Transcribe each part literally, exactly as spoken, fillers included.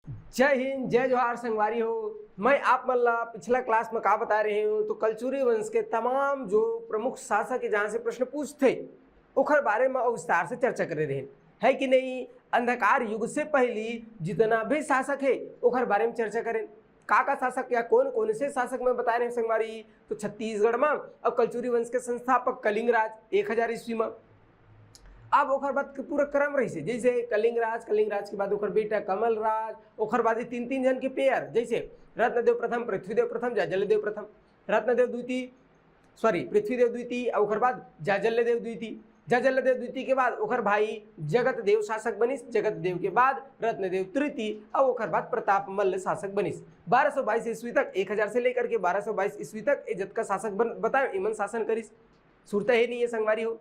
जय हिंद, जय जोहार संगवारी हो। मैं आप मन ला पिछला क्लास में का बता रहे हूँ, तो कलचुरी वंश के तमाम जो प्रमुख शासक है, जहाँ से प्रश्न पूछते, ओखर बारे में विस्तार से चर्चा करे रहे, है कि नहीं? अंधकार युग से पहली जितना भी शासक है, ओखर बारे में चर्चा करें। का का शासक या कौन कौन से शासक में बता रहे हैं संगवारी, तो छत्तीसगढ़ में। और कलचुरी वंश के संस्थापक कलिंगराज एक हजार ईस्वी में। अब ओकर बाद के पूरा क्रम रहिसे, जैसे कलिंगराज, कलिंगराज के बाद ओकर बेटा कमलराज, ओकर बाद ये तीन तीन जन के पेयर, जैसे रत्नदेव प्रथम, पृथ्वीदेव प्रथम, जाजलदेव प्रथम, रत्नदेव द्वितीय, सॉरी, पृथ्वीदेव द्वितीय, और ओकर बाद जाजलदेव द्वितीय। जाजलदेव द्वितीय के बाद ओकर भाई जगतदेव शासक बनिस, जगतदेव के बाद रत्नदेव तृतीय, और ओकर बाद प्रताप मल्ल शासक बनिस। बारह सौ बाईस ईस्वी तक, एक हजार से लेकर के बारह सौ बाईस ईस्वी तक ये जतका शासक बन बताए, इमन शासन करिस। सुरता हे नहीं है संगवारी हो।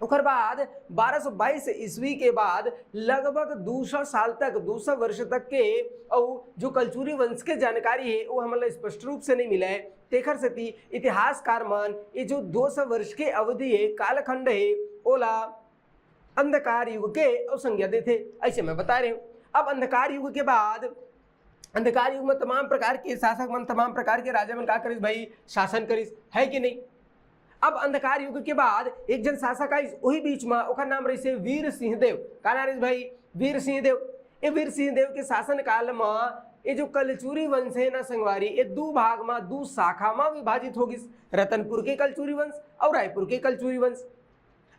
ओकर बाद बारह सौ बाईस ईस्वी के बाद लगभग दो सौ साल तक, दो सौ वर्ष तक के, अउ जो कलचुरी वंश के जानकारी है, वो हमन ला स्पष्ट रूप से नहीं मिला है। तेखर सेती इतिहासकार मन ये जो दो सौ वर्ष के अवधि है, कालखंड है, ओला अंधकार युग के अउ संज्ञा देथे, ऐसे मैं बता रहे हूँ। अब अंधकार युग के बाद, अंधकार युग में तमाम प्रकार के शासक मन, तमाम प्रकार के राजा मन का करिस भाई, शासन करिस, है कि नहीं? अब अंधकार युग के बाद एक जन शासक आइस, वही बीच में, ओकर नाम रहिसे वीर सिंह देव। का नाम रहिस भाई? वीर सिंह देव। ये वीर सिंह देव के शासन काल में ये जो कलचुरी वंश है ना संगवारी, ये दू भाग में, दू शाखा में विभाजित हो गिस, रतनपुर के कलचुरी वंश और रायपुर के कलचुरी वंश।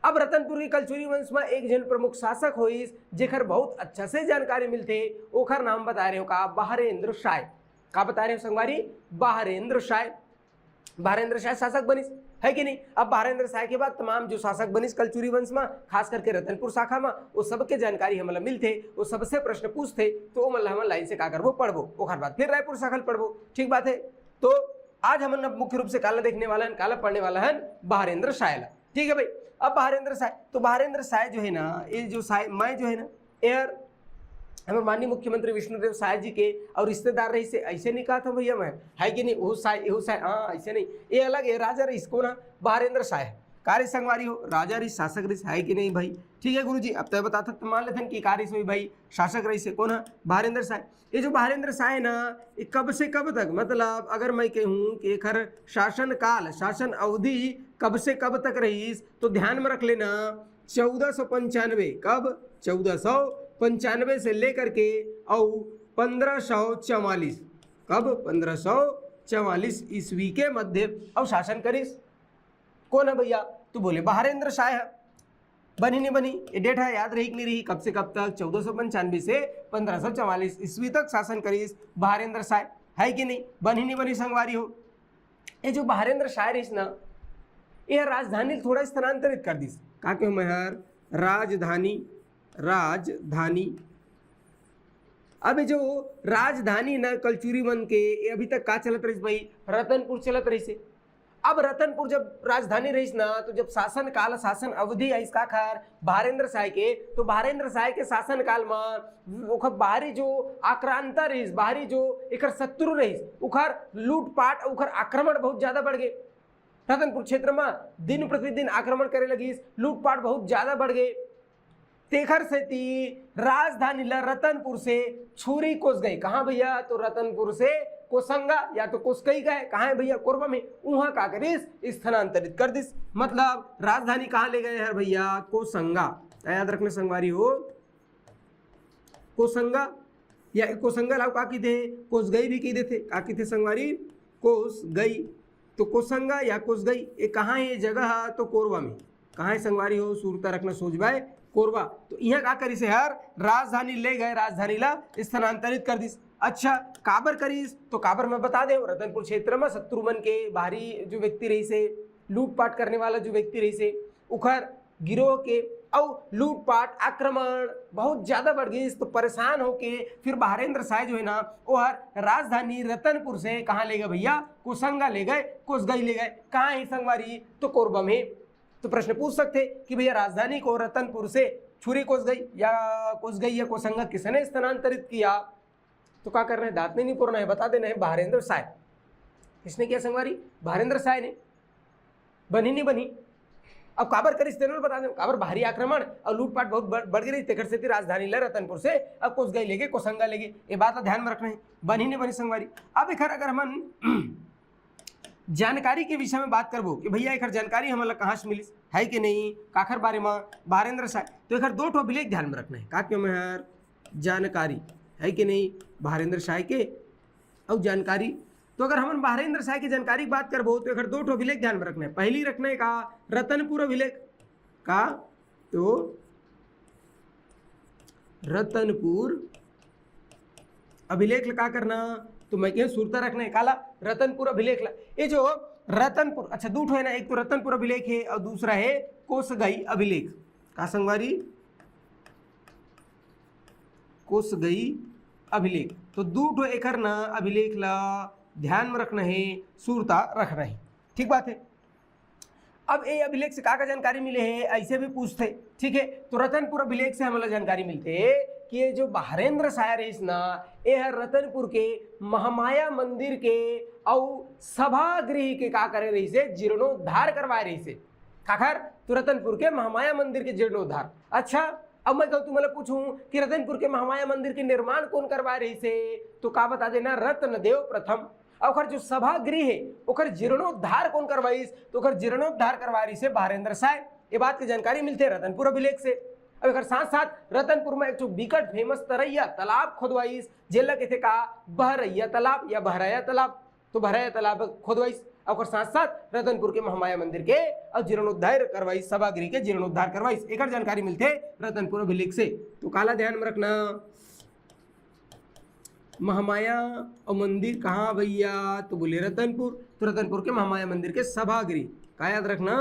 अब रतनपुर के कलचुरी वंश में एक जन प्रमुख शासक होइस, जेकर बहुत अच्छा से जानकारी मिलथे, ओकर नाम बता रहे हो का? बहरेंद्र शाह। का बता रहे हो संगवारी? बहरेंद्र शाह। बहरेंद्र शाह शासक बनिस, है कि नहीं? अब बहरेंद्र शाह के बाद तमाम जो शासक बनिस कलचुरी वंश में, खास करके रतनपुर शाखा में, वो सबके जानकारी हमला मिलथे, वो सबसे प्रश्न पूछथे, तो ओमन ला हमन लाइन से का करबो, पढ़बो, ओकर बाद फिर रायपुर शाखा ल पढ़बो। ठीक बात है। तो आज हमन अब मुख्य रूप से काला देखने वाला हन, काला पढ़ने वाला हन? बहरेंद्र शाह ला। ठीक है भाई। अब बहरेंद्र शाह, तो बहरेंद्र शाह जो है ना, ये जो शाह, मैं जो है ना, यार, हमारे माननीय मुख्यमंत्री विष्णुदेव शाह जी के और रिश्तेदार रहिसे, ऐसे नहीं कहा था भैया मैं, है कि नहीं? वो शाह, वो शाह, हाँ, ऐसे नहीं, ये अलग है। राजा रहिस कोन हा? बहरेंद्र शाह। का रहिस संगवारी हो? राजा रहिस, शासक रहिस, है कि नहीं भाई? ठीक है गुरुजी, अब तो बता था, मान लेथन कि का रहिस भाई, शासक रहिसे कोन हा? बहरेंद्र शाह। ये जो बहरेंद्र शाह है ना, ये कब से कब तक, मतलब अगर मैं कहूँ कि एकर शासन काल, शासन अवधि कब से कब तक रहिस, तो ध्यान में रख लेना, चौदह सौ पंचानवे। कब? चौदह सौ पंचानवे से लेकर के और पंद्रह सौ चवालीस। कब? पंद्रह सौ चवालीस ईस्वी के मध्य और शासन करिस। कोन है भैया? तो बोले बहरेंद्र शाह है। बनी नहीं बनी, ये डेट है, याद रही कि नहीं रही? कब से कब तक? चौदह सौ पंचानवे से पंद्रह सौ चवालीस ईस्वी तक शासन करिस बहरेंद्र शाह, है कि नहीं? बनी नहीं बनी संगवारी हो? ये जो बहरेंद्र शाह रहिस ना, ये राजधानी थोड़ा स्थानांतरित कर दिस। का के मैं हर राजधानी, राजधानी। अब ये जो राजधानी ना कलचुरी मन के, ये अभी तक का चलत रहिस भाई? रतनपुर चलत रहिसे। अब रतनपुर जब राजधानी रहिस ना, तो जब शासन काल, शासन अवधि आइस काखर? बहरेंद्र शाह के। तो बहरेंद्र शाह के शासन काल में ओखर बाहरी जो आक्रांता रहिस, बाहरी जो एकर शत्रु रहिस, ओखर लूटपाट, ओखर आक्रमण बहुत ज्यादा बढ़ गए। रतनपुर क्षेत्र में दिन प्रतिदिन आक्रमण करे लगिस, लूटपाट बहुत ज्यादा बढ़ गए। तेखर सेती राजधानी ला रतनपुर से छुरी कोसगई। कहाँ भैया? तो रतनपुर से कोसंगा या तो कोसगई गए। कहाँ है भैया? कोरबा में। उहाँ का करिस? स्थानांतरित कर दिस। मतलब राजधानी कहाँ ले गए हर भैया? कोसंगा। तो याद रखना संगवारी हो, कोसंगा या कोसंगा ला का किथे? कोसगई भी कही देथे। का किथे संगवारी? कोसगई। तो कोसंगा या कोसगई, ये कहाँ है ये जगह? तो कोरबा में। कहाँ है संगवारी हो? सुरता रखना सोच बाय कोरबा। तो यहाँ का करिस हर? राजधानी ले गए, राजधानी ला स्थानांतरित कर दिस। अच्छा, काबर करिस? तो काबर मैं बता दे, रतनपुर क्षेत्र में शत्रु मन के बाहरी जो व्यक्ति रहिसे, लूटपाट करने वाला जो व्यक्ति रहिसे, उखर गिरोह के अउ लूटपाट आक्रमण बहुत ज्यादा बढ़ गइस, तो परेशान होके फिर बहरेंद्र शाह जो है ना, वो हर राजधानी रतनपुर से कहाँ ले गए भैया? कोसंगा ले गए, कोसगई ले गए। कहाँ है संगवारी? तो कोरबा में। तो प्रश्न पूछ सकते कि भैया राजधानी को रतनपुर से छुरी कोसगई या कोसगई या कोसंगा किसने स्थानांतरित किया? तो का करना है? दांत नहीं, नहीं पुरना है, बता देना है बहरेंद्र शाह। किसने किया संगवारी? बहरेंद्र शाह ने। बनी नहीं बनी? अब काबर करिस तेन ल बता दें, काबर बाहरी आक्रमण अउ लूटपाट बहुत बढ़, बढ़ गे रहिस, तेकर सेती राजधानी ल रतनपुर से अब कोसगई लेगे, कोसंगा लेगे। ये बात ला ध्यान में रखना है, बनी नहीं बनी संगवारी। अब एकर अगर हमन जानकारी के विषय में बात करबो कि भैया एकर जानकारी हमन ला कहाँ से मिलिस, है कि नहीं, काखर बारे में, भारेंद्र साय, तो एकर दो ठो अभिलेख ध्यान में रखना है। का क्यों मैं हर जानकारी, है कि नहीं, भारेंद्र साय के अउ जानकारी। तो अगर हमन भारेंद्र साय के जानकारी की बात करबो तो एकर दो ठो अभिलेख ध्यान में रखना है। पहली रखना है का, रतनपुर अभिलेख। का तो रतनपुर अभिलेख ला का करना, तो मैं कहे सुरता रखना है। काला? रतनपुर अभिलेख ला। ये जो रतनपुर, अच्छा, दू ठो है ना, एक तो रतनपुर अभिलेख है और दूसरा है कोसगई अभिलेख। का संगवारी? कोसगई अभिलेख। तो दू ठो एकर ना अभिलेख ला ध्यान में रखना है, सुरता रखना है। ठीक बात है। अब ये अभिलेख से का का जानकारी मिले है, ऐसे भी पूछते, ठीक है। तो रतनपुर अभिलेख से हमला जानकारी मिलते कि ये जो भारेंद्र साय रहिस ना, ये हर रतनपुर के महामाया मंदिर के अउ सभागृह के का करे रहिस है, जीर्णोद्धार करवाए रहिस है। काखर? तो रतनपुर के महामाया मंदिर के जीर्णोद्धार। अच्छा, अब मैं कहूँ, तुमला पूछूं कि रतनपुर के महामाया मंदिर के निर्माण कौन करवाए रहिस है, तो का बता देना, रत्नदेव प्रथम। अउ ओकर जो सभागृह है, ओकर जीर्णोद्धार कौन करवाइस, तो ओकर जीर्णोद्धार करवाए रहिस है भारेंद्र साय। ये बात के जानकारी मिलते रतनपुर अभिलेख से। अब एकर साथ साथ रतनपुर में एक ठो बिकट फेमस तरैया तालाब खोदवाइस, जेला कहते का, बहरैया तालाब या बहरैया तालाब। तो बहरैया तालाब खोदवाइस, अउ ओकर साथ साथ रतनपुर के महामाया मंदिर के अउ जीर्णोद्धार करवाइस, सभागृह के जीर्णोद्धार करवाइस। एकर जानकारी मिलते रतनपुर अभिलेख से। तो काला ध्यान में रखना, महामाया अउ मंदिर कहाँ भैया, तो बोले रतनपुर। तो रतनपुर के महामाया मंदिर के सभागृह, का याद रखना,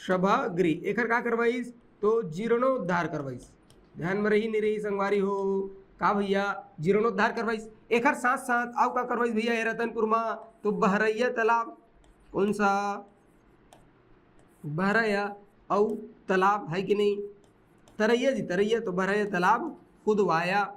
सभागृह। एकर का करवाइस, तो जीर्णोद्धार करवाइस। ध्यान में रही नहीं रही संगवारी हो, का भैया, जीर्णोद्धार करवाइस। एकर साथ साथ अउ का करवाइस भैया, ए रतनपुर में, तो बहरैया तालाब, कौन सा, बहरैया अउ तालाब है कि नहीं, तरैया जी, तरैया, तो बहरैया तालाब खुदवाया।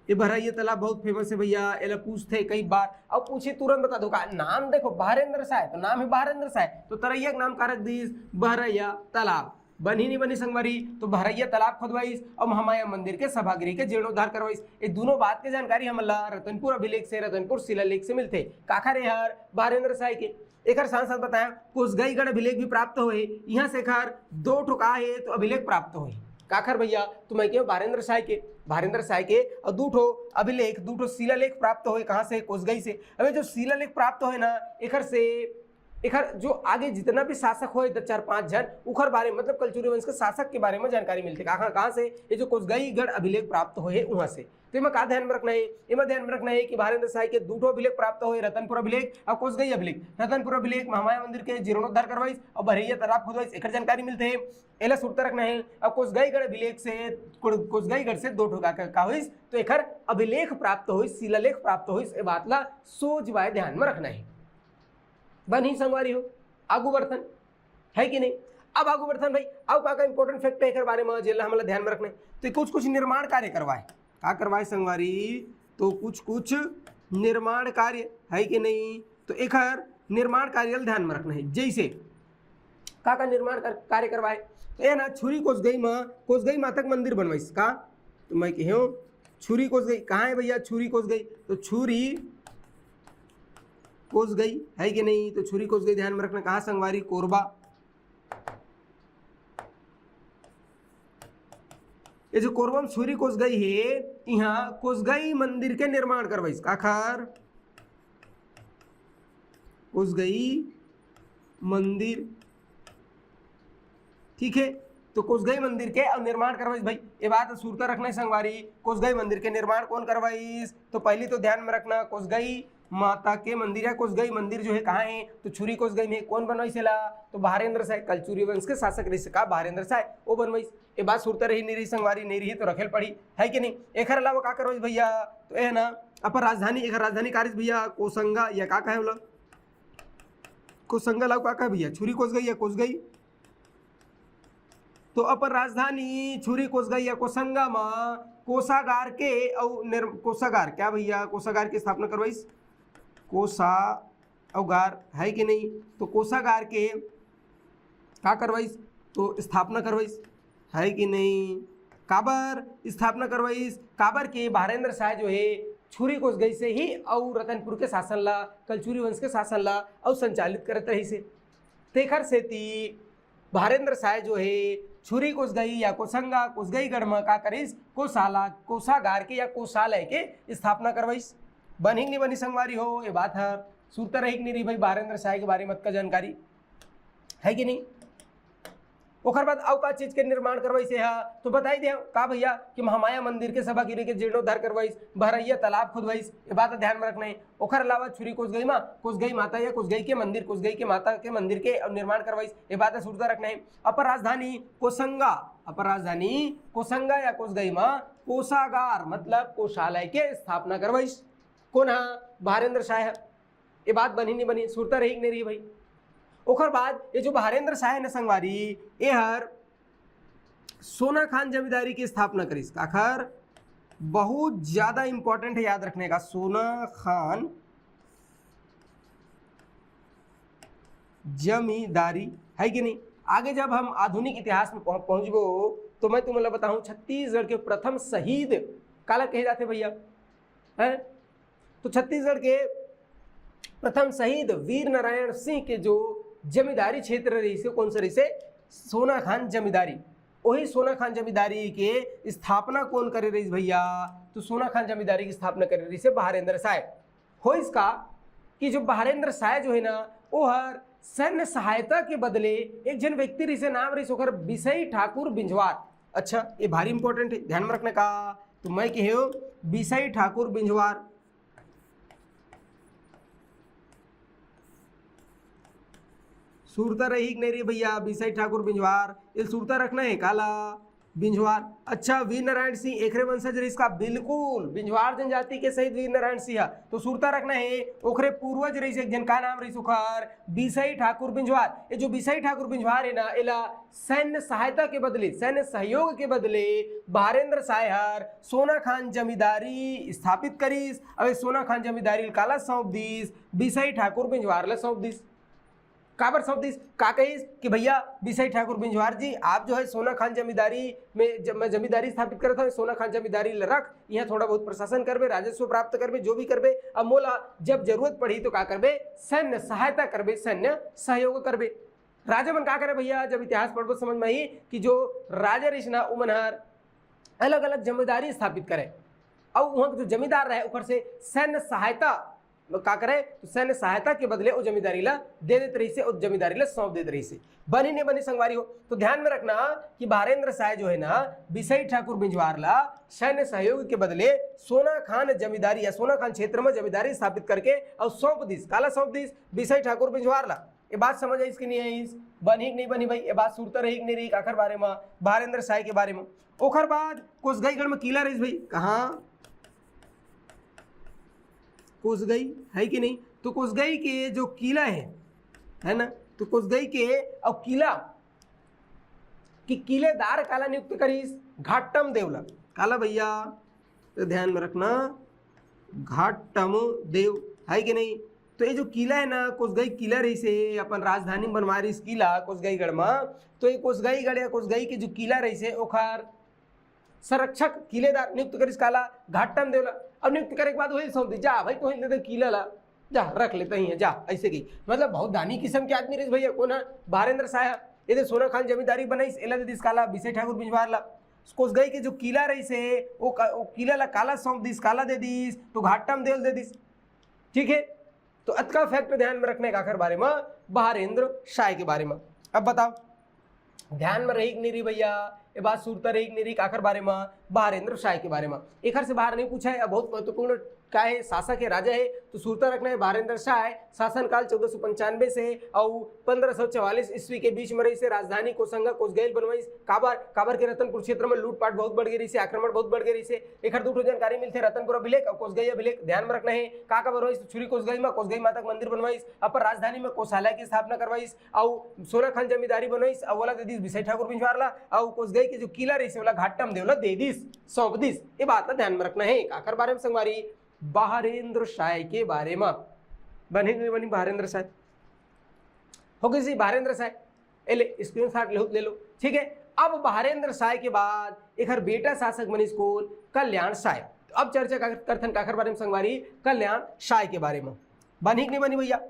ये बहरैया तालाब बहुत फेमस है भैया, एला पूछते कई बार, अब पूछे तुरंत बता दो का नाम। देखो भारेंद्र साय, तो नाम है भारेंद्र साय, तो तरैया के नाम का रख दीस, बहरैया तालाब। बनी नहीं बनी संगवारी, तो बहरैया तालाब खोदवाइस अउ महामाया मंदिर के सभागृह के जीर्णोद्धार करवाइस। ये दोनों बात के जानकारी हमला रतनपुर अभिलेख से, रतनपुर शिलालेख से मिलते। काखर ए हर, भारेंद्र साय के। एकर साथ साथ बताया कोसगईगढ़ अभिलेख भी प्राप्त होए, यहाँ से एकर दो ठो का है तो अभिलेख प्राप्त होए। काखर भैया, तो मैं कहे भारेंद्र साय के, भारेंद्र साय के, और दो ठो अभिलेख, दो ठो शिलालेख प्राप्त होए। कहाँ से? कोसगई से। अब ये जो शिलालेख प्राप्त होए ना, एकर से एकर जो आगे जितना भी शासक होए, दस चार पांच झन, उखर बारे में, मतलब कलचुरी वंश के शासक के बारे में जानकारी मिलते। कहाँ, कहाँ से? ये जो कोसगईगढ़ अभिलेख प्राप्त होए, वहां से। तो एमा का ध्यान में रखना है? एमा ध्यान में रखना है कि भारेंद्र साय के दू ठो अभिलेख प्राप्त होए, रतनपुर अभिलेख और कोसगई अभिलेख। रतनपुर अभिलेख महामाया मंदिर के जीर्णोद्धार करवाइस और बहरैया तालाब खुदवाइस, एकर जानकारी मिलते है। एला सुरता रखना है। और कोसगईगढ़ अभिलेख से, को-, कोसगईगढ़ से दो ठो का, का होइस, तो एकर अभिलेख प्राप्त होइस, शिलालेख प्राप्त होइस, ए बात ला सोच बाय ध्यान में रखना है। बन ही संगवारी हो, आगू बढ़थन, है कि नहीं? अब आगू बढ़थन भाई, अब का का इंपॉर्टेंट फैक्ट है एकर बारे में, जेला हमला ध्यान में रखना है। तो कुछ कुछ निर्माण कार्य करवाए, का करवाए संगवारी? तो कुछ कुछ निर्माण कार्य, है कि नहीं? तो एकर निर्माण कार्य ल ध्यान में रखना है। जैसे का का निर्माण कर, कार्य करवाए, तो ये ना छुरी कोसगई में कोसगई माता के मंदिर बनवाइस का, तो मैं कहे छुरी कोसगई कहाँ है भैया? छुरी कोसगई, तो छुरी कोसगई, है कि नहीं? तो छुरी कोसगई ध्यान में रखना। कहाँ संगवारी? कोरबा। ये जो कोरबा में छुरी कोसगई है, यहाँ कोसगई मंदिर के निर्माण करवाइस। काखर? कोसगई मंदिर, ठीक है। तो कोसगई मंदिर के अउ निर्माण करवाइस भाई, ये बात सुरता रखना है संगवारी। कोसगई मंदिर के निर्माण कौन करवाइस? तो पहली तो ध्यान में रखना, कोसगई माता के मंदिर या कोसगई मंदिर जो है कहाँ है, तो छुरी कोसगई में। कौन बनवाइस एला? तो भारेंद्र साय, कलचुरी वंश के शासक रहिस का भारेंद्र साय, वो बनवाइस। ये बात सुरता रही नहीं रही संगवारी, नहीं रही तो रखेल पड़ी, है कि नहीं? एकर अलावा का करवाइस भैया? तो ये ना अपन राजधानी, एकर राजधानी का रहिस भैया? कोसंगा या का कहे बोला, कोसंगा ला का कहे भैया? छुरी कोसगई या कोसगई। तो अपन राजधानी छुरी कोसगई या कोसंगा में कोसागार के अउ निर-, कोसागार क्या भैया? कोसागार की स्थापना करवाइस। कोसा अउ गार, है कि नहीं? तो कोसागार के का करवाइस? तो स्थापना करवाइस, है कि नहीं? काबर स्थापना करवाइस? काबर के भारेंद्र शाह जो है छुरी कोसगई से ही अउ रतनपुर के शासन ला, कलचुरी वंश के शासन ला अउ संचालित करत रहिस हे। तेखर सेती भारेंद्र शाह जो है छुरी कोसगई या कोसंगा कोसगई गढ़ म का करिस? कोसाला, कोसागार के या कोसालय के स्थापना करवाइस। बनही कि नहीं बनी संगवारी हो ये बात हर? सुरता रही कि नहीं रही भाई भारेंद्र शाह के बारे में अतका जानकारी, है कि नहीं? ओकर बाद अउ का चीज के निर्माण करवाइस हे? तो बताई दे का भैया कि महामाया मंदिर के सभा गृह के जीर्णोद्धार करवाइस, बहरैया तालाब खुदवाइस, ये बात ध्यान में रखना है। ओकर अलावा छुरी कोसगई मा कोसगई माता या कोसगई के मंदिर, कोसगई के माता के मंदिर के निर्माण करवाइस, ये बात सुरता रखना है। अपर राजधानी कोसंगा, अपर राजधानी कोसंगा या कोसगई मा कोसागार मतलब कोषालय के स्थापना करवाइस। कोन हा? भारेंद्र शाह। ये बात बनी नहीं बनी, सुरता रही कि नहीं रही भाई? ओकर बाद ये जो भारेंद्र शाह है ना संगवारी, ये हर सोना खान जमींदारी की स्थापना करिस। काखर? बहुत ज्यादा इंपॉर्टेंट है याद रखने का, सोना खान जमींदारी, है कि नहीं? आगे जब हम आधुनिक इतिहास में पहुं-, पहुंचबो तो मैं तुमन ला बताऊं छत्तीसगढ़ के प्रथम शहीद काला कहे जाते भैया, है? तो छत्तीसगढ़ के प्रथम शहीद वीर नारायण सिंह के जो जमींदारी क्षेत्र रहिस हे, कौन सा रहिस हे? सोना खान जमींदारी। वही सोना खान जमींदारी के स्थापना कौन करे रहिस भैया? तो सोना खान जमींदारी की स्थापना करे रहिस हे भारेंद्र शाह। होइस का कि जो भारेंद्र शाह जो है ना, वो हर सैन्य सहायता के बदले एक जन व्यक्ति रहिस हे, नाम रहिस ओकर बिसई ठाकुर बिंझवार। अच्छा, ये भारी इंपॉर्टेंट है, ध्यान में रखने का। तो मैं कहे हो बिसई ठाकुर बिंझवार। सुरता रही कि नहीं रही भैया, बिसई ठाकुर बिंझवार, ये सुरता रखना है काला? बिंझवार। अच्छा, वीर नारायण सिंह एकरे वंशज रहिस का? बिल्कुल, बिंझवार जनजाति के शहीद वीर नारायण सिंह, तो सुरता रखना है। ओकरे पूर्वज रहिस एक जन, का नाम रहिस ओकर? बिसई ठाकुर बिंझवार। ये जो बिसई ठाकुर बिंझवार है ना, एला सैन्य सहायता के बदले, सैन्य सहयोग के बदले भारेंद्र शाह हर सोना खान जमींदारी स्थापित करिस। अब ये सोना खान जमींदारी ल काला सौंप दिस? बिसई ठाकुर बिंझवार ला सौंप दिस। काबर सौंप दिस? का कहिस कि भैया बिसई ठाकुर बिंझवार जी, आप जो है सोना खान जमींदारी में ज-, मैं जमींदारी स्थापित करत हूँ, सोना खान जमींदारी ल रख, यहाँ थोड़ा बहुत प्रशासन करबे, राजस्व प्राप्त करबे, जो भी करबे, अब मोला जब जरूरत पड़ही तो का करबे? सैन्य सहायता करबे, सैन्य सहयोग करबे। राजा मन का करे भैया, जब इतिहास पढ़बो समझ में आही कि जो राजा रहिस ना, उमन हर अलग अलग जमींदारी स्थापित करे, अउ वहाँ के जो जमींदार रहे ओकर से सैन्य सहायता का करे, तो सैन्य सहायता के बदले वो जमींदारी ला दे देत रहिस हे, वो जमींदारी ला सौंप देत रहिस हे। बनी नहीं बनी संगवारी हो, तो ध्यान में रखना कि भारेंद्र शाह जो है ना, बिसई ठाकुर बिंझवार ला सैन्य सहयोग के बदले सोना खान जमींदारी या सोना खान क्षेत्र में जमींदारी स्थापित करके और सौंप दिस। काला सौंप दिस? बिसई ठाकुर बिंझवार ला। ये बात समझ आइस कि नहीं आइस? बनी कि नहीं बनी भाई? ये बात सुरता रही कि नहीं रही? काखर बारे में? भारेंद्र शाह के बारे में। ओखर बाद कोसगईगढ़ में किला रहिस भाई। कहाँ? कोसगई, है कि नहीं? तो कोसगई के जो किला है, है ना, तो कोसगई के और किला कि किलेदार काला नियुक्त करिस? घाटम देव ला। काला भैया? तो ध्यान में रखना, घाटम देव, है कि नहीं? तो ये जो किला है ना, कोसगई किला रहिस हे, अपन राजधानी बनवा रहिस किला कोसगईगढ़ में, तो ये कोसगईगढ़ या कोसगई के जो किला रहिस हे, ओखर संरक्षक किलेदार नियुक्त करिस काला? घाटम देव ला। अब नियुक्त करे के बाद वही सौंप दी, जा भाई, तोही दे दे किला ला, जा रख ले तहीं हे, जा। ऐसे की मतलब बहुत दानी किस्म के आदमी रहिस भैया। कोन हा? भारेंद्र शाह। ये दे सोना खान जमींदारी बनाइस, एला दे दिस काला? बिसई ठाकुर बिंझवार ला। कोसगई के जो किला रहिस हे, वो का-, वो किला ला काला सौंप दिस, काला दे दिस? तो घाटम देव ला दे दिस। ठीक है, तो अतका फैक्ट ध्यान में रखना हे काखर बारे में? भारेंद्र शाह के बारे में। अब बताओ, ध्यान में रही कि नहीं रही भैया? ये बात सुरता रही कि नहीं रही? काखर बारे में? भारेंद्र शाह के बारे में। एखर से बाहर नहीं पूछा है, अब बहुत महत्वपूर्ण का है, शासक है, राजा है, तो सुरता रखना है भारेंद्र शाह। शासनकाल चौदह सौ पंचानवे से और पंद्रह सौ चवालीस ईस्वी के बीच में रहिस हे। राजधानी कोसंगा कोसगई ल बनवाइस। काबर? काबर के रतनपुर क्षेत्र में लूटपाट बहुत बढ़ गई रहिस हे, आक्रमण बहुत बढ़ गई रहिस हे। एखर दू ठो जानकारी मिलथे, रतनपुर अभिलेख और कोसगई अभिलेख। ध्यान में रखना है, का का बनवाइस? छुरी कोसगई में कोसगई माता के मंदिर बनवाइस, अपर राजधानी में कोषालय की स्थापना करवाइस, अउ सोना खान जमींदारी बनवाइस, अउ ओला दे दिस बिसई ठाकुर बिंझवार ला, अउ कोसगई के जो किला रहिस हे ओला घाटम देव ला दे दिस, सौंप दिस। ये बात ला ध्यान में रखना है। काखर बारे में संगवारी? भारेंद्र शाह के बारे में। बनी नहीं बनी भारेंद्र शाह? हो गई जी भारेंद्र शाह। ए ले, स्क्रीनशॉट लेहू त ले लो। ठीक है, अब बहारेंद्र साय के बाद एखर बेटा शासक बनिस कोन? कल्याण साय। तो अब चर्चा का-, करथन काखर बारे में संगवारी? कल्याण साय के बारे में। बनही कि नहीं बनही भैया?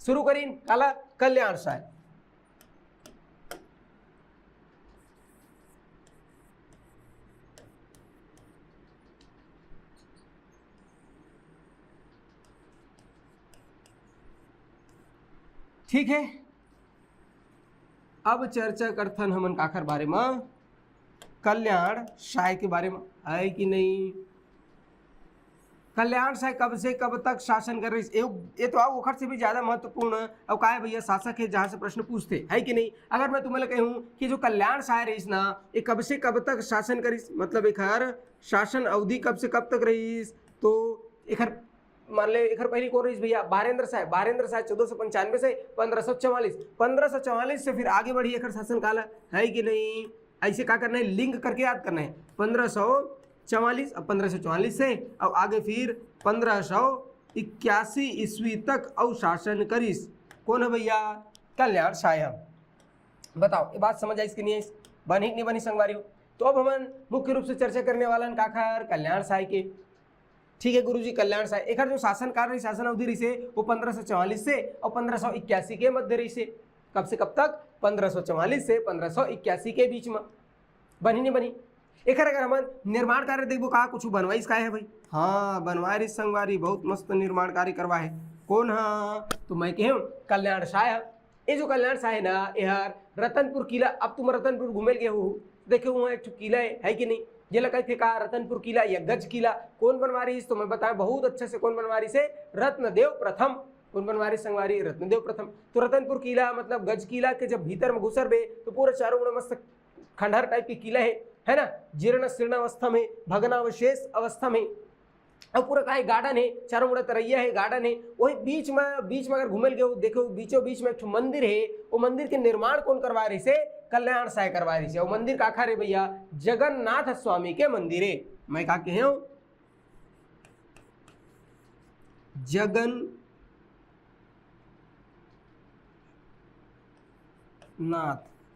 शुरू करिन, काला? कल्याण साय। ठीक है, अब चर्चा करथन हमन काखर बारे म? कल्याण साय के बारे म, है कि नहीं? कल्याण साय कब से कब तक शासन कर रहिस? ए, ए तो अउ ओखर से भी ज्यादा महत्वपूर्ण, अउ का है भैया, शासक है जहाँ से प्रश्न पूछथे, है कि नहीं? अगर मैं तुम्हें कहूँ कि जो कल्याण साय रहिस ना, ये कब से कब तक शासन करिस, मतलब एखर शासन अवधि कब से कब तक रहिस, तो एखर मान ले, एखर पहली कौन रहिस भैया? बहारेंद्र साय। बहारेंद्र साय चौदह सौ पंचानवे से पंद्रह सौ चौवालीस, पंद्रह सौ चौवालीस से फिर आगे बढ़ी एखर शासन काल, है कि नहीं? ऐसे का करना है, लिंक करके याद करना है। पंद्रह सौ चौवालीस, अब पंद्रह सौ चौवालीस से, अब आगे फिर पंद्रह सौ इक्यासी ईस्वी तक अउ शासन करिस। कौन है भैया? कल्याण साय। बताओ, ये बात समझ आइस कि नहीं आइस? बनी कि नहीं बनी संगवारी हो? तो अब हमन मुख्य रूप से चर्चा करने वाला हन काखर? कल्याण साय के। ठीक है गुरुजी, कल्याण साय, एखर जो शासनकाल रही, शासन अवधि रही से, वो पंद्रह सौ चौवालीस से और पंद्रह सौ इक्यासी के मध्य रही से। कब से कब तक? पंद्रह सौ चौवालीस से पंद्रह सौ इक्यासी के बीच में। बनी नहीं बनी? एखर अगर हमन निर्माण कार्य देखबो, कहाँ कुछ बनवाइस काय है भाई? हाँ, बनवाए रही संगवारी, बहुत मस्त निर्माण कार्य करवा है। कौन हा? तो मैं कहे कल्याण साय हा। ये जो कल्याण साय है ना, यार रतनपुर किला, अब तुम रतनपुर घूमे ल गए हो, देखे हुआ एक ठो किला है, है कि नहीं? ये लगा थे का रतनपुर किला या गज किला? कौन बनवा रही, तो मैं बताएं बहुत अच्छे से कौन बनवा रही से, रत्नदेव प्रथम। कौन बनवा रही संगवारी? रत्नदेव प्रथम। तो रतनपुर किला मतलब गज किला के जब भीतर में घुसर बे तो पूरा चारों ओर मस्त खंडहर टाइप के किला है, है ना? जीर्ण शीर्ण अवस्था में, भग्नावशेष अवस्था में, और पूरा का है गार्डन है, चारों मुड़ा तरैया है, गार्डन है। वही बीच में, बीच में अगर घूमे ल गए हो, देखो बीचों बीच में एक ठो मंदिर है। वो मंदिर के निर्माण कौन करवा रही से? कल्याण साय करवा रही से। वो मंदिर काखर है भैया? जगन्नाथ स्वामी के मंदिर है। मैं का कहे हूँ, जगन्नाथ,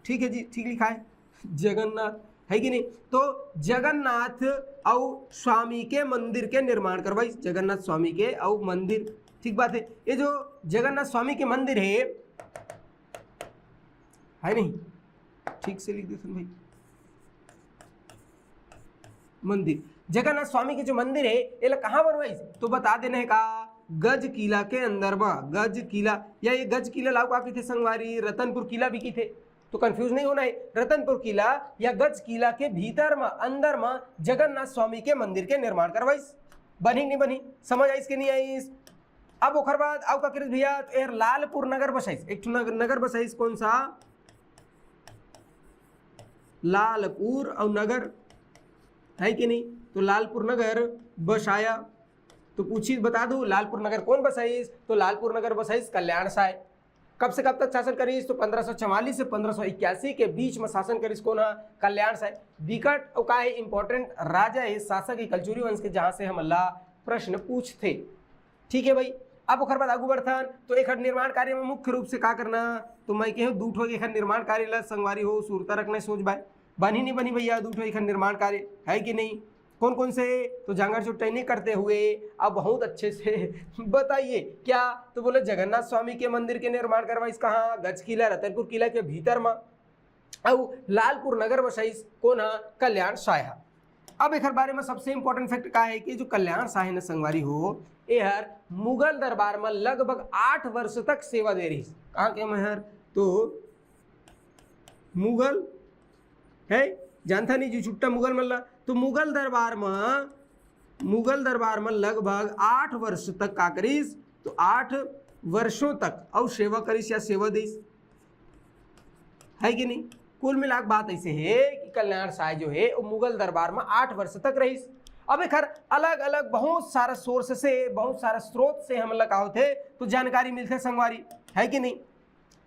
ठीक है जी, ठीक लिखा है, जगन्नाथ, है कि नहीं? तो जगन्नाथ अउ स्वामी के मंदिर के निर्माण करवाइस, जगन्नाथ स्वामी के अउ मंदिर। ठीक बात है, ये जो जगन्नाथ स्वामी के मंदिर है, है नहीं? ठीक से लिख देथन भाई, मंदिर, जगन्नाथ स्वामी के जो मंदिर है, एला कहाँ बनवाइस? तो बता देना है का, गज किला के अंदर में। गज किला, या ये गज किला ला अउ का कहिथे संगवारी? रतनपुर किला भी कहिथे। तो कंफ्यूज नहीं होना है, रतनपुर किला या गज किला के भीतर में, अंदर में जगन्नाथ स्वामी के मंदिर के निर्माण करवाइस। बनी नहीं बनी? समझ आइस कि नहीं आइस? अब ओखर बाद अउ का करिस भैया? तो यार लालपुर नगर बसाइस, एक ठो नगर, नगर बसाइस। कौन सा? लालपुर अउ नगर, है कि नहीं? तो लालपुर नगर बसाया। तो पूछी, बता दो, लालपुर नगर कौन बसाइस? तो लालपुर नगर बसाइस कल्याण साय। कब से कब तक शासन करिस? तो पंद्रह सौ चवालीस से पंद्रह सौ इक्यासी के बीच में शासन करिस। कौन हा? कल्याण साय। बिकट अउ का है, इंपॉर्टेंट राजा है, शासक है कलचुरी वंश के, जहां से हमन ला प्रश्न पूछथे। ठीक है भाई, अब ओखर बाद आगू बढ़थन। तो एखर निर्माण कार्य में मुख्य रूप से का करना? तो मैं कहूँ दू ठो एखर निर्माण कार्य ला संगवारी हो सुरता रखना सोच बाय। बनी नहीं बनी भैया, दू ठो एखर निर्माण कार्य, है कि नहीं? कौन कौन से? तो जांगर चुट्टई नहीं करते हुए आप बहुत अच्छे से बताइए। क्या तो बोले, जगन्नाथ स्वामी के मंदिर के निर्माण करवाइस कहाँ? गज किला, रतनपुर किला के भीतर में। अउ लालपुर नगर बसाइस कौन हा? कल्याण साय हा। अब एखर बारे में सबसे इंपॉर्टेंट फैक्ट का है कि जो कल्याण साय न संगवारी हो, एहर मुगल दरबार में लगभग आठ वर्ष तक सेवा दे रहिस। कहाँ के मैं हर तो मुगल है, जानता नहीं जो छुट्टा मुगल मन ला, तो मुगल दरबार में, मुगल दरबार में लगभग आठ वर्ष तक का करिस? तो आठ वर्षों तक अउ सेवा करिस या सेवा दिस, है कि नहीं? कुल मिला के बात ऐसे है कि कल्याण साय जो है वो मुगल दरबार में आठ वर्ष तक रहिस। अब एखर अलग अलग बहुत सारा सोर्स से, बहुत सारा स्रोत से हमन ला का होथे तो जानकारी मिलथे संगवारी, है कि नहीं?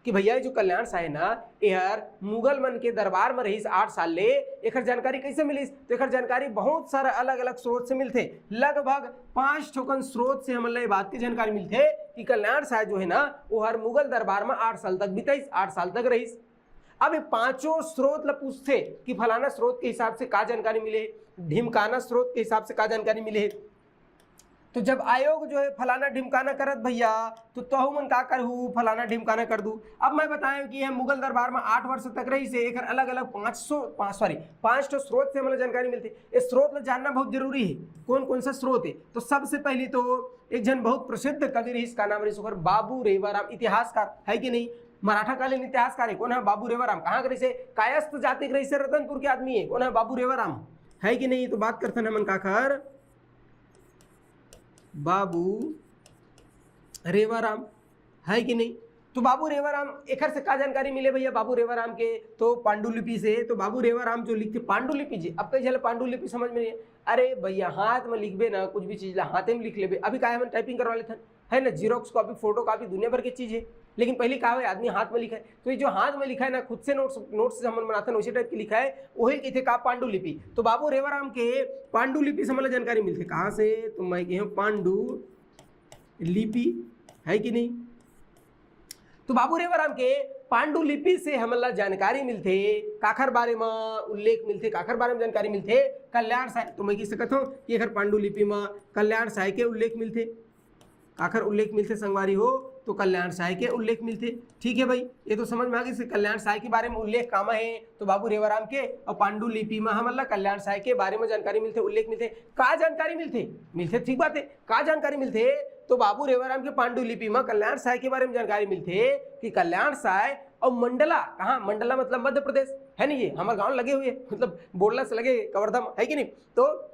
कि भैया ये जो कल्याण साय ना, एहर मुगल मन के दरबार में रहिस आठ साल ले, एखर जानकारी कैसे मिलिस? तो एखर जानकारी बहुत सारा अलग अलग स्रोत से मिलथे। लगभग पांच ठोकन स्रोत से हमन ला ये बात की जानकारी मिलथे कि कल्याण साय जो है ना, वो हर मुगल दरबार में आठ साल तक बिताइस, आठ साल तक रहिस। अब ये पांचों स्रोत ला पूछथे कि फलाना स्रोत के हिसाब से का जानकारी मिले हे, ढिमकाना स्रोत के हिसाब से का जानकारी मिले हे। तो जब आयोग जो है फलाना ढिमकाना करत भैया, तो तहू मन का करहू, फलाना ढिमकाना कर दू। अब मैं बताएं कि यह मुगल दरबार में आठ वर्ष तक रहिस हे, एकर अलग अलग पाँच सौ, पाँच, सॉरी, पांच ठो स्रोत से हमला जानकारी मिलथे। ये स्रोत ला जानना बहुत जरूरी है, कौन कौन सा स्रोत है। तो सबसे पहली तो एक झन बहुत प्रसिद्ध कवि रहिस, का नाम रहिस ओकर, बाबू रेवाराम, इतिहासकार, है कि नहीं? मराठा कालीन इतिहासकार है। कौन है? बाबू रेवाराम। कहाँ के रहिस हे? कायस्थ जाति के रहिस हे, रतनपुर के आदमी है। कौन है? बाबू रेवाराम, है कि नहीं? तो बात करथन हमन काखर, बाबू रेवाराम, है कि नहीं? तो बाबू रेवाराम, एकर से का जानकारी मिले भैया बाबू रेवाराम के? तो पांडुलिपि से। तो बाबू रेवाराम जो लिखथे पांडुलिपि जी, अब कई झन ला पांडुलिपि समझ में नहीं है। अरे भैया, हाथ में लिखबे ना, कुछ भी चीज ला हाथे में लिख लेबे। अभी का है, हमन टाइपिंग करवा लेथन, है ना, जेरोक्स कॉपी, फोटो कॉपी, दुनिया भर के चीज है। लेकिन पहले का है, आदमी हाथ में लिखय। तो ये जो हाथ में लिखय ना, खुद से नोट्स, नोट्स हमन बनाथन, वैसे टाइप के लिखय, वही कहिथे का, पांडुलिपि। तो बाबू रेवाराम के पांडुलिपि से हमला जानकारी मिलथे। कहाँ से? तो मैं कहे हूँ पांडु लिपि, है कि नहीं? तो बाबू रेवाराम के पांडुलिपि से हमला जानकारी मिलथे, काखर बारे में उल्लेख मिलथे, काखर बारे में जानकारी मिलथे? कल्याण साय। तो मैं कह सकत हूँ कि एकर पांडुलिपि में कल्याण साय के उल्लेख मिलथे। काखर उल्लेख मिलथे संगवारी हो? तो कल्याण साय के उल्लेख मिलथे। ठीक है भाई, ये तो समझ में आ गई कि कल्याण साय के बारे में उल्लेख कामा है, तो बाबू रेवाराम के। और पांडुलिपि में हमन ला कल्याण साय के बारे में जानकारी मिलथे, उल्लेख मिलथे। का जानकारी मिलथे? मिलथे, ठीक बात है। का जानकारी मिलथे? तो बाबू रेवाराम के पांडुलिपि में कल्याण साय के बारे में जानकारी मिलथे कि कल्याण साय और मंडला, कहाँ मंडला, मतलब मध्य प्रदेश, है नहीं, ये हमर गांव लगे हुए, मतलब बोलना से लगे कवर्धा में, है कि नहीं? तो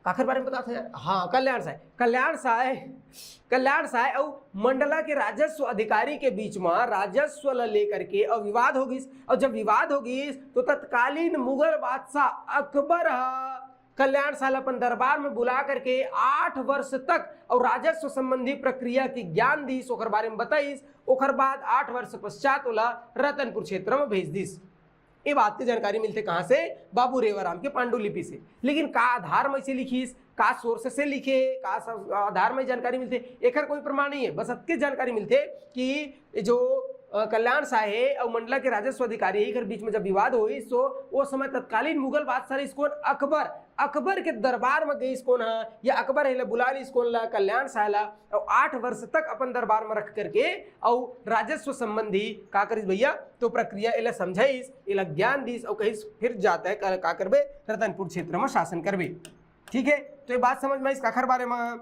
काखर बारे में बतात हे यार? हाँ, कल्याण साय। कल्याण साय, कल्याण साय अउ मंडला के राजस्व अधिकारी के बीच में राजस्व ल लेकर के अउ विवाद हो गिस। अउ जब विवाद हो गिस, तो तत्कालीन मुगल बादशाह अकबर ह कल्याण साय ल अपन दरबार में बुला करके आठ वर्ष तक अउ राजस्व संबंधी प्रक्रिया के ज्ञान दिस, ओकर बारे में बताइस। ओकर बाद आठ वर्ष पश्चात ओला रतनपुर क्षेत्र में भेज दिस। ये बात के जानकारी मिलथे कहाँ से? बाबू रेवाराम के पांडुलिपि से। लेकिन का आधार में इसे लिखिस, का सोर्स से लिखे, का स-, आधार में जानकारी मिलथे, एकर कोई प्रमाण नहीं है। बस अतके जानकारी मिलथे कि जो, अ, कल्याण साय हे अउ मंडला के राजस्व अधिकारी हे, एकर बीच में जब विवाद होइस, तो वो समय तत्कालीन मुगल बादशाह रहिस कोन? अकबर। अकबर के दरबार में गइस कोन ह, या अकबर हे ला बुला लिस कोन ला? कल्याण साय ला। अउ आठ वर्ष तक अपन दरबार में रख करके अउ राजस्व संबंधी का करिस भैया, तो प्रक्रिया एला समझाइस, एला ज्ञान दिस अउ कहिस, "फिर जात हे, का, का करबे, रतनपुर क्षेत्र में शासन करबे।" ठीक है, तो ये बात समझ में आइस काखर बारे में?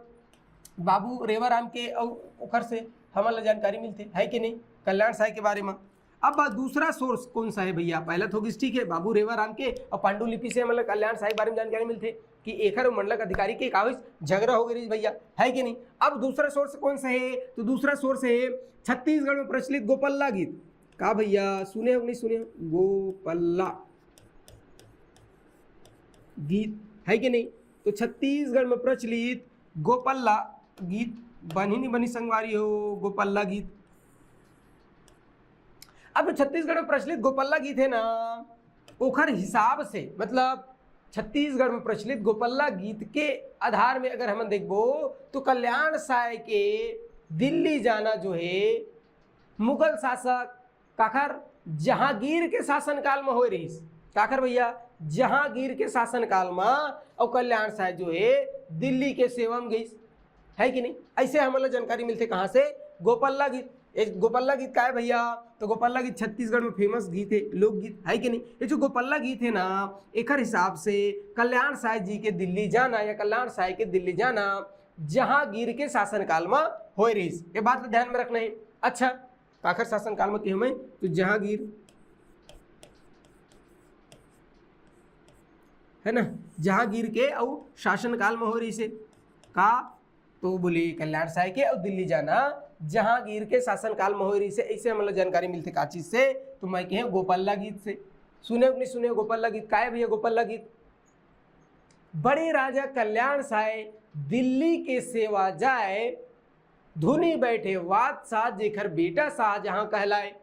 बाबू रेवाराम के अउ ओखर से हमन ला जानकारी मिलथे, है कि नहीं, कल्याण साय के बारे में। अब दूसरा सोर्स कौन सा है भैया? पहला तो हो गिस, ठीक है, बाबू रेवाराम के अउ पांडुलिपि से हमन ला कल्याण साय के बारे में जानकारी मिलथे कि एखर अउ मंडला के अधिकारी के का होइस, झगड़ा हो गए रहिस भैया, है कि नहीं? अब दूसरा सोर्स कौन सा है? तो दूसरा सोर्स है छत्तीसगढ़ में प्रचलित गोपल्ला गीत। का भैया, सुने हो कि नहीं सुने हो? गोपल्ला गीत, है कि नहीं? तो छत्तीसगढ़ में प्रचलित गोपल्ला गीत, बनी नहीं बनी संगवारी हो गोपल्ला गीत? अब छत्तीसगढ़ में प्रचलित गोपल्ला गीत है ना, ओखर हिसाब से, मतलब छत्तीसगढ़ में प्रचलित गोपल्ला गीत के आधार में अगर हमन देखबो, तो कल्याण साय के दिल्ली जाना जो है, मुगल शासक काखर, जहांगीर के शासनकाल में होए रहिस। काखर भैया? जहांगीर के शासनकाल में। अउ कल्याण साय जो है, दिल्ली के सेवा में गइस, है कि नहीं? ऐसे हमन ला जानकारी मिलथे कहाँ से? गोपल्ला गीत। ए, गोपल्ला गीत का है भैया? तो गोपल्ला गीत छत्तीसगढ़ में फेमस गीत है, लोकगीत, है कि नहीं? ये जो गोपल्ला गीत है ना, एकर हिसाब से कल्याण साय जी के दिल्ली जाना या कल्याण साय के दिल्ली जाना जहांगीर के शासनकाल में होए रहिस, ये बात ला ध्यान में रखना है। अच्छा, काखर शासनकाल में कहे मैं, तो जहांगीर, है ना, जहांगीर के अउ शासनकाल में होए रहिस हे। का? तो बोले कल्याण साय के अउ दिल्ली जाना जहांगीर के शासनकाल में होए रहिस हे। ऐसे हमन ला जानकारी मिलथे का चीज से? तो मैं कहे गोपल्ला गीत से। सुने हो कि नहीं सुने हो गोपल्ला गीत? का है भैया गोपल्ला गीत? बड़े राजा कल्याण साय दिल्ली के सेवा जाय, धुनी बैठे बादशाह, जेखर बेटा शाहजहां कहलाय।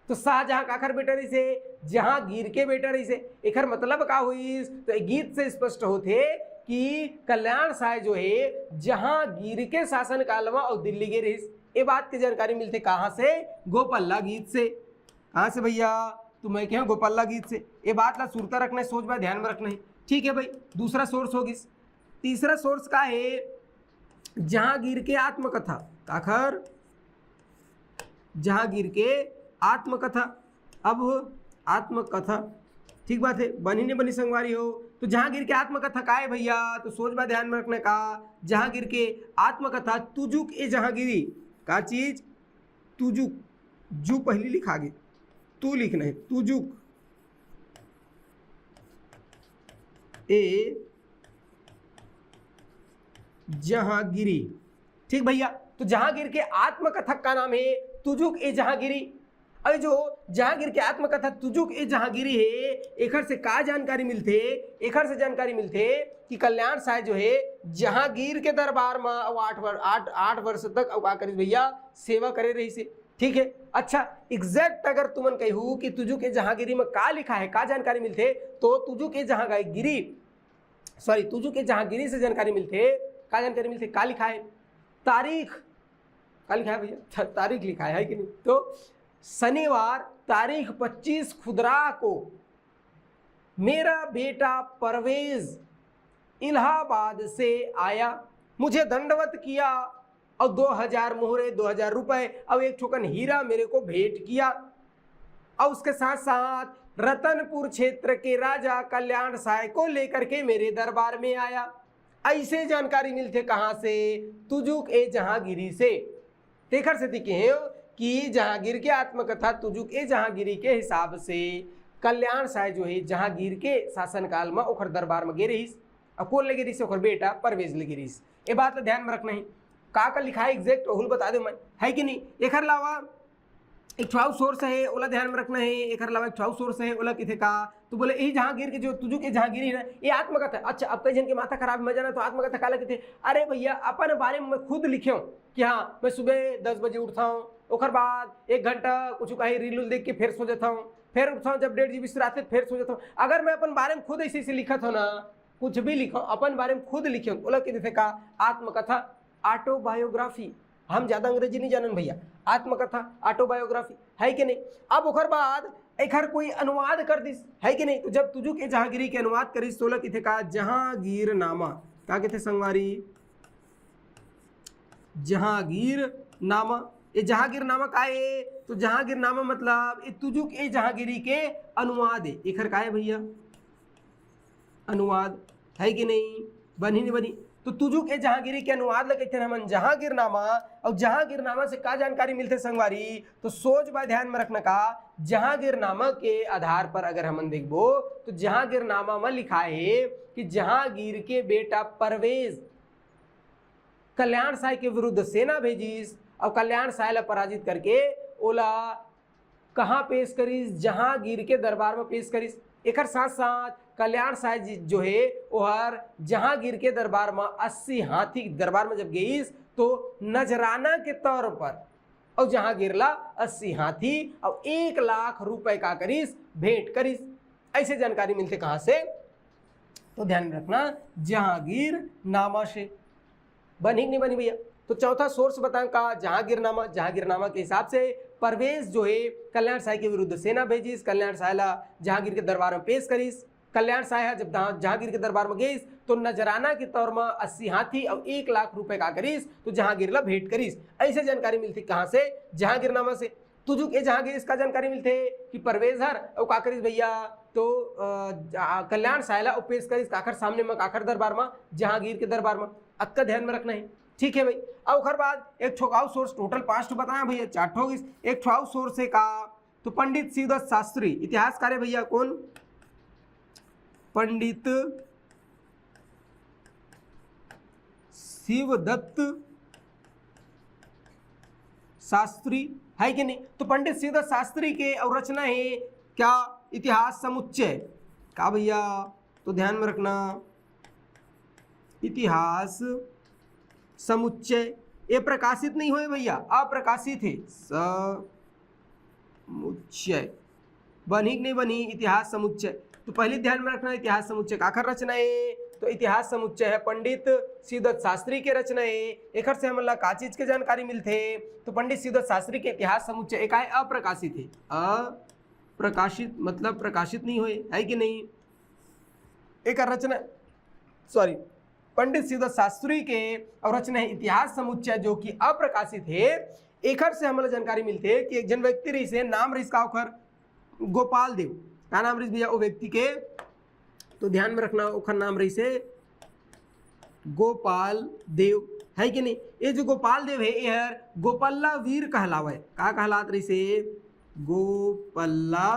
तो शाहजहां काखर बेटा रहिस हे? जहांगीर के बेटा रहिस हे। एखर मतलब का होइस? तो ए गीत से स्पष्ट होथे कि कल्याण साय जो हे, जहांगीर के शासनकाल म अउ दिल्ली गे रहिस। ए बात के जानकारी मिलथे कहां से? गोपल्ला गीत से। कहाँ से भैया? तो मैं कहे गोपाला गीत से। ये बात ला सुरता रखना है, सोच बात ध्यान में रखना है। ठीक है भाई, दूसरा सोर्स हो गिस। तीसरा सोर्स का है? जहांगीर के आत्मकथा। काखर? जहांगीर के आत्मकथा। अब आत्मकथा, ठीक बात है, बनी नहीं बनी संगवारी हो? तो जहांगीर के आत्मकथा का है भैया? तो सोच बात ध्यान में रखना का, जहांगीर के आत्मकथा तुजुक ए जहांगीरी। का चीज? तुजुक। जू पहली लिखा गे, तू लिखना है, तुजुक ए जहांगीरी। ठीक भैया, तो जहांगीर के आत्मकथा का नाम है तुजुक ए जहांगीरी। अरे जो जहांगीर के आत्मकथा तुजुक ए जहांगीरी है, एखर से का जानकारी मिलथे? एखर से जानकारी मिलथे कि कल्याण साय जो है जहांगीर के दरबार में आठ वर्ष आठ आठ वर्ष तक का करिस भैया, सेवा करे रहिस हे। ठीक है, अच्छा, एग्जैक्ट अगर तुमन कहू कि तुजुक ए जहांगीरी में का लिखा है, का जानकारी मिलथे, तो तुजुक ए जहांगीरी, सॉरी, तुजुक ए जहांगीरी से जानकारी मिलथे। का जानकारी मिलथे, का लिखा है? तारीख। का लिखा है भैया? तारीख लिखा है, है कि नहीं? तो शनिवार तारीख पच्चीस खुदरा को मेरा बेटा परवेज इलाहाबाद से आया, मुझे दंडवत किया और दो हजार मोहरे, दो हजार रुपए और एक ठोकन हीरा मेरे को भेंट किया। और उसके साथ साथ रतनपुर क्षेत्र के राजा कल्याण साय को लेकर के मेरे दरबार में आया। ऐसे जानकारी मिलथे कहाँ से? तुजुक ए जहांगीरी से। तेखर सेती कहे कि जहांगीर के आत्मकथा तुजुक ए जहांगीरी के हिसाब से कल्याण साय जो है जहांगीर के शासनकाल में ओखर दरबार में गे रहिस। अब कौन ले गे रहिस? ओखर बेटा परवेज ले गे रहिस। ये बात ला ध्यान में रखना है। का का लिखा है एग्जैक्ट, ओहू ल बता दे मैं, है कि नहीं? एखर अलावा एक ठो अउ सोर्स है, ओला ध्यान में रखना है। एखर अलावा एक ठो अउ सोर्स है, ओला किथे का, तो बोले यही जहांगीर के जो तुजुक ए जहांगीरी है ना, ये आत्मकथा है। अच्छा, अब कई जन के माथा खराब, मैं जाना तो आत्मकथा काला किथे? अरे भैया, अपन बारे में मैं खुद लिखे हूँ कि हाँ, मैं सुबह दस बजे उठता हूँ, ओकर बाद एक घंटा कुछ कहीं रील उल देख के फिर सो जाता हूँ, फिर उठता हूँ जब डेढ़ जीबी से रात फिर सो जाता हूँ। अगर मैं अपन बारे में खुद ऐसे ऐसे लिखत हो ना, कुछ भी लिखो, अपन बारे में खुद लिखे, ओला के जैसे का आत्मकथा, ऑटोबायोग्राफी। हम ज्यादा अंग्रेजी नहीं जानन भैया। आत्मकथा, ऑटोबायोग्राफी, है कि नहीं? अब ओकर बाद एखर कोई अनुवाद कर दिस, है कि नहीं? तो जब तुजुक ए जहांगीरी के अनुवाद करिस, तोला किथे का जहांगीरनामा। का किथे संगवारी? जहांगीरनामा। ये जहांगीरनामा का है? तो जहांगीरनामा मतलब ये तुजुक ए जहांगीरी के अनुवाद है। एखर का है भैया? अनुवाद, है कि नहीं? बनी नहीं बनी? तो तुजुक ए जहांगीरी के अनुवाद ल कहिथे हमन जहांगीरनामा। और जहांगीरनामा से का जानकारी मिलथे संगवारी? तो सोच बा ध्यान में रखना का, जहांगीरनामा के आधार पर अगर हमन देखबो तो जहांगीरनामा में लिखा है कि जहांगीर के बेटा परवेज कल्याण साय के विरुद्ध सेना भेजिस और कल्याण साय ला पराजित करके ओला कहाँ पेश करिस? जहांगीर के दरबार में पेश करिस। एकर साथ साथ कल्याण साय जी जो है ओहर जहांगीर के दरबार में अस्सी हाथी दरबार में जब गईस तो नजराना के तौर पर और जहांगीर ला अस्सी हाथी और एक लाख रुपए का करिस, भेंट करिस। ऐसे जानकारी मिलथे कहाँ से? तो ध्यान रखना, जहांगीरनामा से। बनी कि नहीं बनी भैया? तो चौथा सोर्स बताएं का? जहांगीरनामा। जहांगीरनामा के हिसाब से परवेज जो है कल्याण साय के विरुद्ध सेना भेजिस, कल्याण साय ला जहांगीर के दरबार में पेश करिस। कल्याण साय ह जब दा- जहांगीर के दरबार में गईस तो नजराना के तौर में अस्सी हाथी और एक लाख रुपए का करिस, तो जहांगीर ला भेंट करिस। ऐसे जानकारी मिलथे कहाँ से? जहांगीरनामा से। तुजुक ए जहांगीर इसका जानकारी मिलथे कि परवेज हर अउ का करिस भैया, तो अ, जा- कल्याण साय ला अउ पेश करिस काखर सामने में, काखर दरबार में? जहांगीर के दरबार में। अतका ध्यान में रखना है, ठीक है भाई। और ओखर बाद एक ठो अउ सोर्स, टोटल पांच ठो बताया भैया, चार ठो हो गिस, एक ठो अउ सोर्स है का? तो पंडित शिवदत्त शास्त्री, इतिहासकार है भैया, कौन? पंडित शिवदत्त शास्त्री, है कि नहीं? तो पंडित शिवदत्त शास्त्री के और रचना है क्या? इतिहास समुच्चय। का भैया? तो ध्यान में रखना, इतिहास समुच्चय। ये प्रकाशित नहीं होए भैया, अप्रकाशित है। समुच्चय बनी कि नहीं बनी? इतिहास समुच्चय। तो पहले ध्यान में रखना, इतिहास समुच्चय काखर रचना है? तो इतिहास समुच्चय हे पंडित शिवदत्त शास्त्री के रचना हे। एखर से हमन ला का चीज के जानकारी मिलथे? तो पंडित शिवदत्त शास्त्री के इतिहास समुच्चय ए काय अप्रकाशित हे, अप्रकाशित मतलब प्रकाशित नहीं होए, है कि नहीं? एकर रचना, सॉरी, पंडित शिवदत्त शास्त्री के अउ रचना हे इतिहास समुच्चय, जो कि अप्रकाशित हे। एखर से हमन ला जानकारी मिलथे कि एक झन व्यक्ति रहिस हे, नाम रहिस का ओखर? गोपाल देव। का नाम रहिस भैया ओ व्यक्ति के? तो ध्यान में रखना, ओखर नाम रहिस हे गोपाल देव, है कि नहीं? ये जो गोपाल देव हे, एहर गोपल्ला वीर कहलावय। का कहलात रहिस हे? गोपल्ला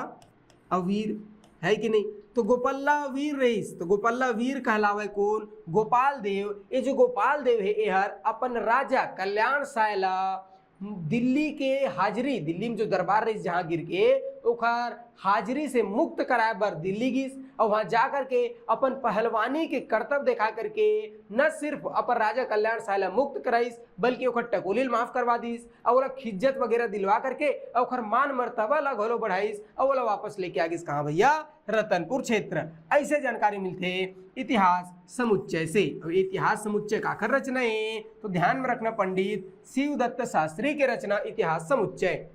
अवीर, है कि नहीं? तो गोपल्ला वीर रहिस, तो गोपल्ला वीर कहलावय कोन? गोपाल देव। ये जो गोपाल देव हे, एहर अपन राजा कल्याण साय ला दिल्ली के हाजिरी, दिल्ली में जो दरबार रहिस जहांगीर के, ओखर हाजिरी से मुक्त कराए बर दिल्ली गिस, अउ वहां जा करके अपन पहलवानी के करतब देखा करके न सिर्फ अपन राजा कल्याण साय ला मुक्त कराइस, बल्कि ओखर टकोली ल माफ करवा दिस, अउ ओला खिज्जत वगैरह दिलवा करके अउ ओखर मान मर्तबा ला घलो बढ़ाइस, अउ ओला वापस लेके आ गिस। कहाँ भैया? रतनपुर क्षेत्र। ऐसे जानकारी मिलथे इतिहास समुच्चय से। अउ इतिहास समुच्चय काखर रचना हे? तो ध्यान में रखना, पंडित शिवदत्त शास्त्री के रचना इतिहास समुच्चय,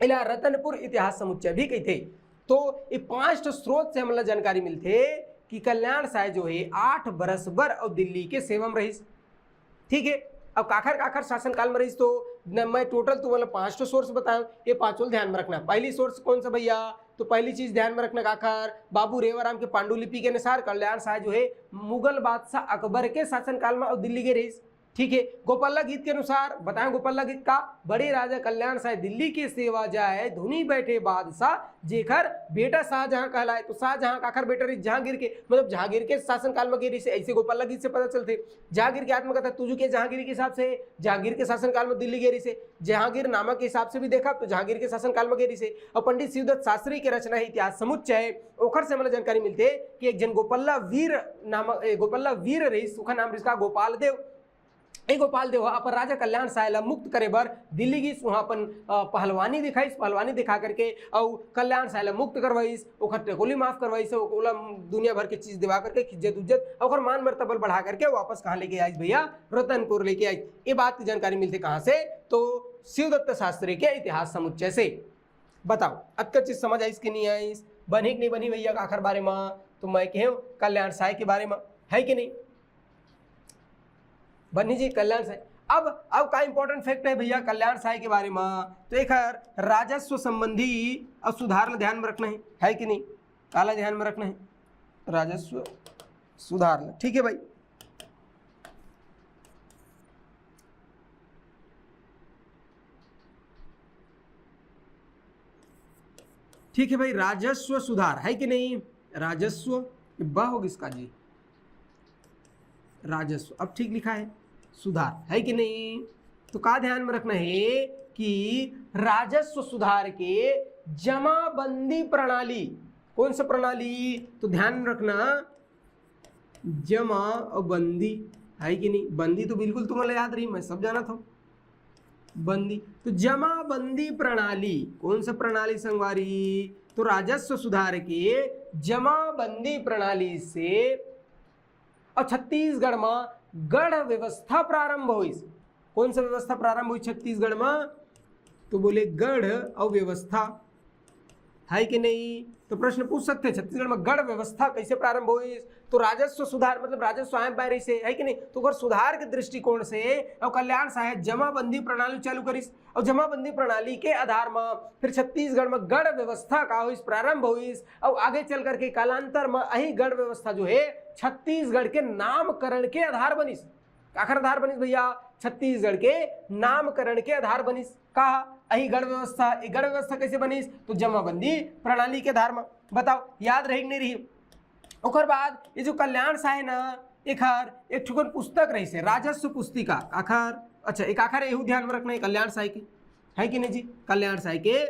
एला रतनपुर इतिहास समुच्चय भी कहिथे। तो ये पांच ठो स्रोत से हमन ला जानकारी मिलथे कि कल्याण साय जो हे आठ बरस बर अउ दिल्ली के सेवा में रहिस। ठीक है, अब काखर काखर शासनकाल में रहिस, तो न, मैं टोटल तुमन ला पांच ठो सोर्स बताऊं, ये पांचों ला ध्यान में रखना। पहली सोर्स कौन सा भैया? तो पहली चीज ध्यान में रखना, काखर? बाबू रेवाराम के पांडुलिपि के अनुसार कल्याण साय जो है मुगल बादशाह अकबर के शासनकाल में और दिल्ली के रहिस। ठीक है, गोपाला गीत के अनुसार बताएं, गोपाला गीत का? बड़े राजा कल्याण साय दिल्ली के सेवा जाए, धुनी बैठे बादशाह, जेखर बेटा शाहजहां कहलाए। तो शाहजहां काखर बेटा रहिस? जहांगीर के। मतलब जहांगीर के शासनकाल में गे रहिस, ऐसे गोपाला गीत से पता चलथे। जहांगीर के आत्मकथा तुजू के जहांगीर के हिसाब से जहांगीर के शासनकाल में दिल्ली गे रहिस हे। जहांगीर नामा के हिसाब से भी देखा तो जहांगीर के शासनकाल में गे रहिस हे। और पंडित शिवदत्त शास्त्री के रचना है इतिहास समुच्चय, ओखर से हमला जानकारी मिलथे कि एक जन गोपल्ला वीर नाम, ए, गोपल्ला वीर रहिस, ओखर नाम रहिस का? गोपाल देव। ए गोपाल देव ह अपन राजा कल्याण साय ला मुक्त करे बर दिल्ली गिस, उहाँ अपन, अ, पहलवानी दिखाइस, पहलवानी दिखा करके अउ कल्याण साय ला मुक्त करवाइस, ओखर टकोली माफ करवाइस, ओला दुनिया भर के चीज दिवा करके इज्जत उज्जत अउ ओखर मान मर्तबा बढ़ा करके वापस कहाँ लेके आइस भैया? रतनपुर लेके आइस। ये बात की जानकारी मिलथे कहाँ से? तो शिवदत्त शास्त्री के इतिहास समुच्चय से। बताओ, अतका चीज समझ आइस कि नहीं आइस? बनही कि नहीं बनही भैया? काखर बारे में? तो मैं कहे कल्याण साय के बारे में, है कि नहीं? बन्नी जी, कल्याण साय। अब, अब का इंपॉर्टेंट फैक्ट है भैया कल्याण साय के बारे में? तो एक राजस्व संबंधी और सुधार ला ध्यान में रखना है, है कि नहीं? काला ध्यान में रखना है? राजस्व सुधार ला, ठीक है भाई। ठीक है भाई, राजस्व सुधार है कि नहीं? राजस्व, बा हो गिस का जी, राजस्व, अब ठीक लिखा है, सुधार है कि नहीं? तो का ध्यान में रखना है कि राजस्व सुधार के जमाबंदी प्रणाली, कौन सा प्रणाली? तो ध्यान में रखना, जमा और बंदी, है कि नहीं? बंदी तो बिल्कुल तुम्हारा याद रही, मैं सब जाना था। बंदी, तो जमाबंदी प्रणाली, कौन सा प्रणाली संगवारी? तो राजस्व सुधार के जमाबंदी प्रणाली से और छत्तीसगढ़ में गढ़ व्यवस्था प्रारंभ होइस। कौन सा व्यवस्था प्रारंभ होइस छत्तीसगढ़ में? तो बोले गढ़ और व्यवस्था, है कि नहीं? तो प्रश्न पूछ सकते हैं, छत्तीसगढ़ में गढ़ व्यवस्था कैसे प्रारंभ होइस? तो राजस्व सुधार, मतलब राजस्व आय बाय रहिस हे, है कि नहीं? तो ओकर सुधार के दृष्टिकोण से और कल्याण साय जमाबंदी प्रणाली चालू करिस और जमाबंदी प्रणाली के आधार में फिर छत्तीसगढ़ में गढ़ व्यवस्था का होइस, प्रारंभ होइस और आगे चल करके कालांतर में यही गढ़ व्यवस्था जो है छत्तीसगढ़ के नामकरण के आधार बनिस। काखर आधार बनिस भैया? छत्तीसगढ़ के नामकरण के आधार बनिस। का? यही गढ़ व्यवस्था। ये गढ़ व्यवस्था कैसे बनिस? तो जमाबंदी प्रणाली के आधार में। बताओ, याद रही कि नहीं रही? ओकर बाद ये जो कल्याण साय ना, एखर एक ठुकन पुस्तक रहिस हे, राजस्व पुस्तिका। काखर? अच्छा, एक आखर एहू ध्यान में रखना है कल्याण साय के, है कि नहीं जी? कल्याण साय के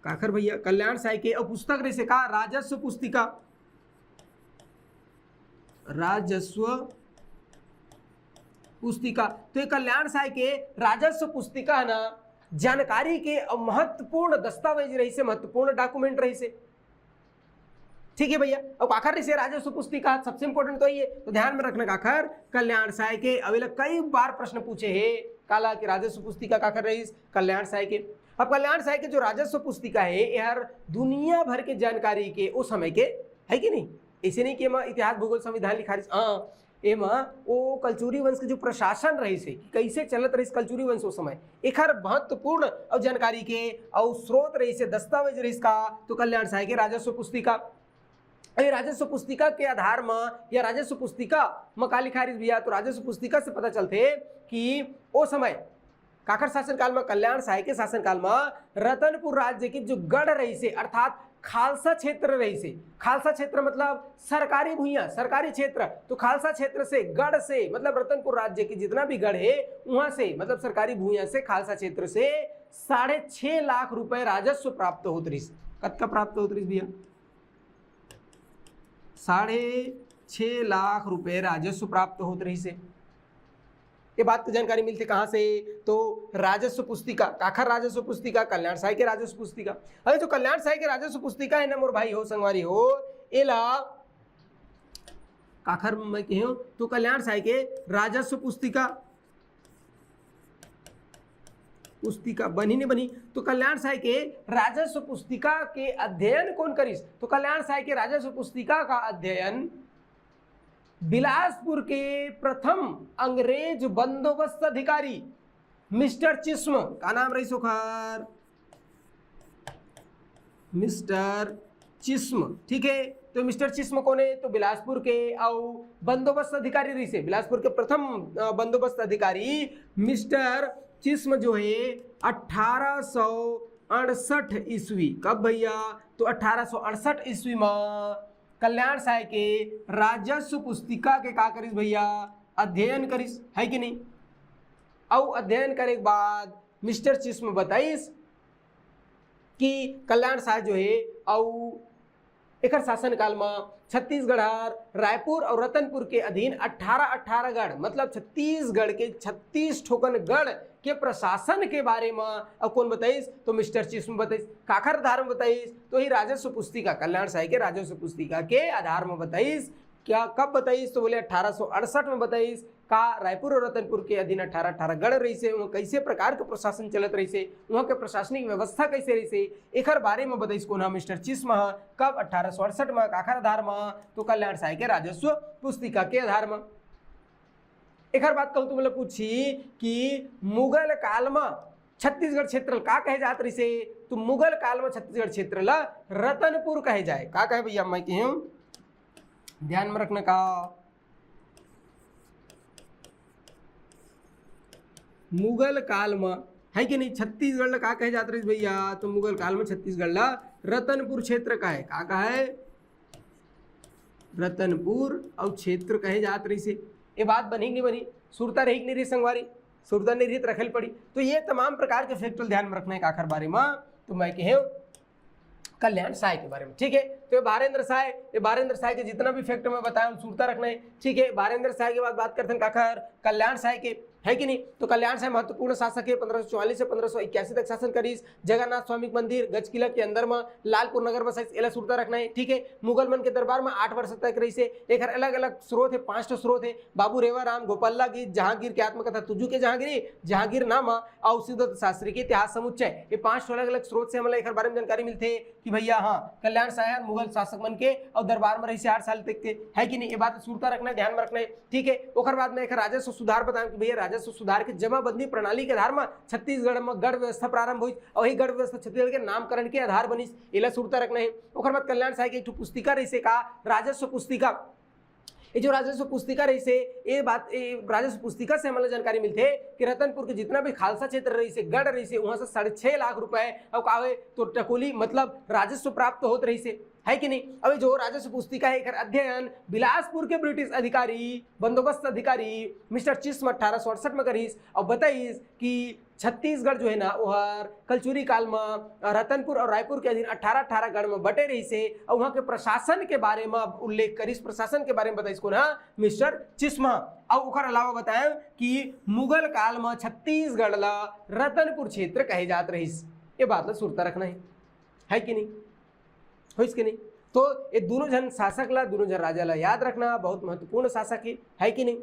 काखर भैया? कल्याण साय के अउ पुस्तक रहिस हे का? राजस्व पुस्तिका, राजस्व पुस्तिका। तो ये कल्याण साय के राजस्व पुस्तिका है ना, जानकारी के अउ महत्वपूर्ण दस्तावेज रहिस हे, महत्वपूर्ण डॉक्यूमेंट रहिस हे। ठीक है भैया, अब काखर रहिस ये राजस्व पुस्तिका, सबसे इंपॉर्टेंट तो ये, तो ध्यान में रखना काखर, कल्याण सहाय के। अब एला कई बार प्रश्न पूछे हे, काला कि राजस्व पुस्तिका काखर रहिस, कल्याण सहाय के। अब कल्याण सहाय के जो राजस्व पुस्तिका है, यार दुनिया भर के जानकारी के, उस समय के, है कि नहीं? ऐसे नहीं कि एमा इतिहास, भूगोल, संविधान लिखा रहिस, हाँ, एमा ओ कलचुरी वंश के जो प्रशासन रहिस हे, कि कैसे चलत रहिस कलचुरी वंश उस समय, एखर महत्वपूर्ण और जानकारी के और स्रोत रहिस हे, दस्तावेज रहिस का, तो कल्याण सहाय के राजस्व पुस्तिका। ये राजस्व पुस्तिका के आधार म या राजस्व पुस्तिका म का लिखा रहिस भैया, तो राजस्व पुस्तिका से पता चलथे कि ओ समय काखर शासनकाल म, कल्याण सहाय के शासनकाल म रतनपुर राज्य के जो गढ़ रहिस हे, अर्थात खालसा क्षेत्र रहिस हे। खालसा क्षेत्र मतलब सरकारी भुइयां, सरकारी क्षेत्र। तो खालसा क्षेत्र से, गढ़ से, मतलब रतनपुर राज्य के जितना भी गढ़ हे, वहां से, मतलब सरकारी भुइयां से, खालसा क्षेत्र से साढ़े छह लाख रुपए राजस्व प्राप्त होत रहिस। कतका प्राप्त होत रहिस भैया? साढ़े छह लाख रुपए राजस्व प्राप्त होत रहिस हे। ये बात के जानकारी मिलथे कहाँ से? तो राजस्व पुस्तिका। काखर राजस्व पुस्तिका? कल्याण सहाय के राजस्व पुस्तिका। अरे, जो कल्याण सहाय के राजस्व पुस्तिका है ना मोर भाई हो, संगवारी हो, एला काखर मैं कहे हूँ, तो कल्याण सहाय के राजस्व पुस्तिका, पुस्तिका बनी नहीं बनी, तो कल्याण सहाय के राजस्व पुस्तिका के अध्ययन कौन करिस? तो कल्याण सहाय के राजस्व पुस्तिका का अध्ययन बिलासपुर के प्रथम अंग्रेज बंदोबस्त अधिकारी मिस्टर चिस्म, का नाम रहिस ओखर? मिस्टर चिस्म, ठीक है। तो मिस्टर चिस्म कौन है? तो बिलासपुर के अउ बंदोबस्त अधिकारी रहिस हे, बिलासपुर के प्रथम, अ, बंदोबस्त अधिकारी मिस्टर चिस्म जो है अठारह सौ अड़सठ ईस्वी, कब भैया? तो अठारह सौ अड़सठ ईस्वी में कल्याण सहाय के राजस्व पुस्तिका के का करिस भैया? अध्ययन करिस, है कि नहीं? अउ अध्ययन करे के बाद मिस्टर चिस्म बताइस कि कल्याण सहाय जो है अउ एकर शासनकाल म छत्तीसगढ़ हर रायपुर और रतनपुर के अधीन अठारह, अठारह गढ़, मतलब छत्तीसगढ़ के छत्तीस ठोकन गढ़ के प्रशासन के बारे म अउ कौन बताइस? तो मिस्टर चिस्म बताइस। काखर आधार म बताइस? तो ही राजस्व पुस्तिका, कल्याण सहाय के राजस्व पुस्तिका के आधार म बताइस। क्या, कब बताइस? तो बोले अठारह सौ अड़सठ में बताइस। का रायपुर और रतनपुर के अधीन अठारह, अठारह गढ़ रहिस हे, वहाँ कैसे प्रकार के प्रशासन चलत रहिस हे, वहाँ के प्रशासनिक व्यवस्था कैसे रहिस हे, एखर बारे में बताइस कोन ह? मिस्टर चिस्म ह। कब? अठारह सौ अड़सठ में। काखर आधार में? तो कल्याण सहाय के राजस्व पुस्तिका के आधार में। एखर बात कहूँ तो मतलब पूछी कि मुगल काल में छत्तीसगढ़ क्षेत्र ल का कहे जात रहिस हे? तो मुगल काल में छत्तीसगढ़ क्षेत्र ल रतनपुर कहे जाए। का कहे भैया, मैं कहे हूँ, ध्यान में रखना का मुगल काल म, है कि नहीं, छत्तीसगढ़ ल का कहे जात रहिस भैया? तो मुगल काल म छत्तीसगढ़ ल रतनपुर क्षेत्र कहे, का कहे? रतनपुर अउ क्षेत्र कहे जात रहिस हे। ये बात बनी कि नहीं बनी? सुरता रही कि नहीं रही संगवारी? सुरता नहीं रही तो रखे ल पड़ी। तो ये तमाम प्रकार के फैक्ट ल ध्यान में रखना है काखर बारे में, तो मैं कहे कल्याण सहाय के बारे में, ठीक है। तो ये बारेंद्र सहाय, ये बारेंद्र सहाय के जितना भी फैक्ट मैं बताया हूँ, सुरता रखना है, ठीक है। बारेंद्र सहाय के बाद बात करते हैं काखर, कल्याण सहाय के, है कि नहीं? तो कल्याण सहाय महत्वपूर्ण शासक है, पंद्रह सौ चौवालीस से पंद्रह सौ इक्यासी तक शासन करिस। जगन्नाथ स्वामी के मंदिर गजकिला के अंदर में लालपुर नगर बसाइस, एला सुरता रखना है, ठीक है। मुगल मन के दरबार में आठ वर्ष तक रहिस हे। एकर अलग-अलग स्रोत है, पांच ठो स्रोत है, बाबू रेवाराम, गोपाल गीत, जहांगीर के आत्मकथा तुजू के जहांगीरी, जहांगीरनामा अउ शिवदत्त शास्त्री के इतिहास समुच्चय। ये पांच ठो अलग-अलग स्रोत से हमला एकर बारे में जानकारी मिलथे कि भैया, हाँ, कल्याण सहाय मुगल शासक मन के अउ दरबार में रहिस हे आठ साल तक के, है कि नहीं? ये बात सुरता रखना है, ध्यान में रखना है, ठीक है। ओकर बाद में एकर राजस्व सुधार बताएं कि भैया, राजस्व सुधार के जमाबंदी प्रणाली के आधार में छत्तीसगढ़ में गढ़ व्यवस्था प्रारंभ हुई और यही गढ़ व्यवस्था छत्तीसगढ़ के नामकरण के आधार बनिस, एला सुरता रखना है। ओकर बाद कल्याण सहाय के एक ठो पुस्तिका रहिस हे का, राजस्व पुस्तिका। ये जो राजस्व पुस्तिका रहिस हे, ये बात, ये राजस्व पुस्तिका से हमला जानकारी मिलथे कि रतनपुर के जितना भी खालसा क्षेत्र रहिस हे, गढ़ रहिस हे, वहां से साढ़े छह लाख रुपए अउ का होय तो टकोली, मतलब राजस्व प्राप्त होत रहिस हे, है कि नहीं? अब ये जो राजस्व पुस्तिका है, एकर अध्ययन बिलासपुर के ब्रिटिश अधिकारी, बंदोबस्त अधिकारी मिस्टर चिस्म अठारह सौ अड़सठ में करिस और बताइस कि छत्तीसगढ़ जो है ना, ओहर कलचुरी काल म रतनपुर और रायपुर के अधीन अठारह, अठारह गढ़ म बटे रहिस हे और वहां के प्रशासन के बारे म उल्लेख करिस। प्रशासन के बारे में बताइस कोन ह? मिस्टर चिस्म। और ओकर अलावा बताएं कि मुगल काल म छत्तीसगढ़ ला रतनपुर क्षेत्र कहे जात रहिस। ये बात ला सुरता रखना है, है कि नहीं? होइस कि नहीं? तो ये दोनों झन शासक ला, दोनों झन राजा ला याद रखना, बहुत महत्वपूर्ण शासक हे, है कि नहीं?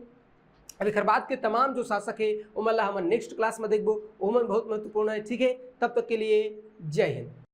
अब एकर बाद के तमाम जो शासक हे, ओमन ला हमन नेक्स्ट क्लास में देखबो, ओमन बहुत महत्वपूर्ण है। ठीक है, तब तक के लिए जय हिंद।